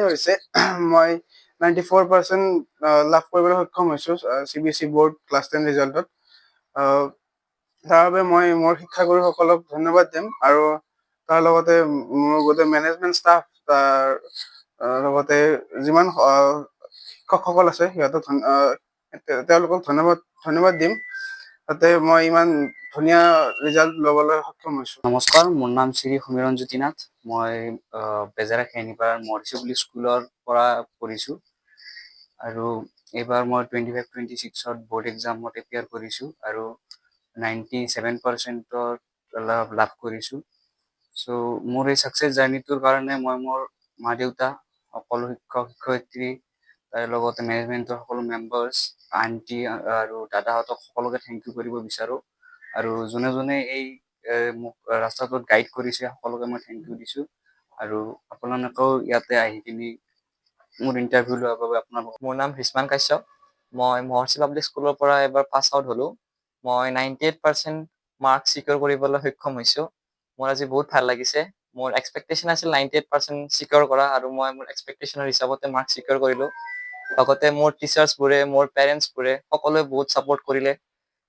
হৈছে, মই 94% লাভ কৰিবলৈ সক্ষম হৈছোঁ CBSE board class 10 ৰিজাল্টত। তাৰ বাবে মই মোৰ শিক্ষাগুৰুসকলক ধন্যবাদ দিম আৰু তাৰ লগতে মোৰ গোটেই মেনেজমেণ্ট ষ্টাফ, তাৰ লগতে যিমান শিক্ষকসকল আছে, সিহঁতক তেওঁলোকক ধন্যবাদ ধন্যবাদ দিম, যাতে মই ইমান ধুনীয়া ৰিজাল্ট ল'বলৈ সক্ষম হৈছোঁ। নমস্কাৰ, মোৰ নাম শ্ৰী সমীৰণ জ্যোতি নাথ। মই বেজেৰা খেৰণিপাৰাৰ মহৰ্ষি বুলি স্কুলৰ পৰা পঢ়িছোঁ আৰু এইবাৰ মই 25-26ত বৰ্ড এক্সামত এপিয়াৰ কৰিছোঁ আৰু 97%ত লাভ কৰিছোঁ। চ' মোৰ এই ছাকচেছ জাৰ্ণিটোৰ কাৰণে মই মোৰ মা দেউতা, সকলো শিক্ষক শিক্ষয়িত্ৰী, তাৰ লগতে মেনেজমেণ্টৰ সকলো মেম্বাৰ্ছ, আণ্টি আৰু দাদাহঁতক সকলোকে thank U কৰিব বিচাৰোঁ। আৰু যোনে যোনে এই মোক ৰাস্তাটোত গাইড কৰিছে, সকলোকে মই thank U দিছোঁ। আৰু আপোনালোকেও ইয়াতে আহি কিনি মোৰ ইণ্টাৰভিউ লোৱাৰ বাবে আপোনালোকক মোৰ নাম হৃষ্মান কাশ্যপ। মই মহৰ্ষি পাব্লিক স্কুলৰ পৰা এবাৰ পাছ আউট হ'লোঁ। মই 98% মাৰ্ক ছিকিউৰ কৰিবলৈ সক্ষম হৈছোঁ। মোৰ আজি বহুত ভাল লাগিছে। মোৰ এক্সপেক্টেশ্যন আছিল 98% ছিকিউৰ কৰা আৰু মই মোৰ এক্সপেক্টেশ্যনৰ হিচাপতে মাৰ্ক ছিকিউৰ কৰিলোঁ। লগতে মোৰ টিচাৰ্ছবোৰে, মোৰ পেৰেণ্টছবোৰে, সকলোৱে বহুত ছাপৰ্ট কৰিলে।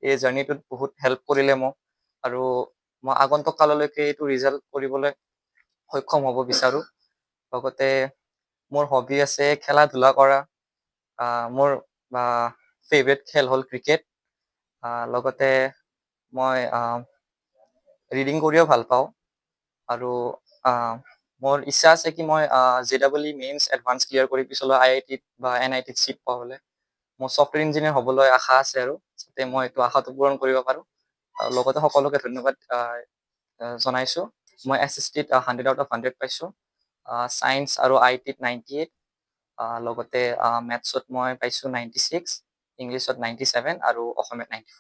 এই জাৰ্ণিটোত বহুত হেল্প কৰিলে মোক আৰু মই আগন্তুক কাললৈকে এইটো ৰিজাল্ট কৰিবলৈ সক্ষম হ'ব বিচাৰোঁ। লগতে মোৰ হবি আছে খেলা ধূলা কৰা। মোৰ ফেভৰেট খেল হ'ল ক্ৰিকেট। লগতে মই ৰিডিং কৰিও ভাল পাওঁ আৰু মোৰ ইচ্ছা আছে কি মই JEE mains advance clear কৰি পিছলৈ আইআইটিত বা এনআইটিত চিট পাবলৈ। মোৰ ছফ্টৱেৰ ইঞ্জিনিয়াৰ হ'বলৈ আশা আছে আৰু যাতে মই এইটো আশাটো পূৰণ কৰিব পাৰোঁ। আৰু লগতে সকলোকে ধন্যবাদ জনাইছোঁ। মই এছএছটিত 100 আউট অফ 100 পাইছোঁ, ছায়েন্স আৰু আইটিত 98, লগতে মেথছত মই পাইছোঁ 96, ইংলিছত 97 আৰু অসমীয়াত 94।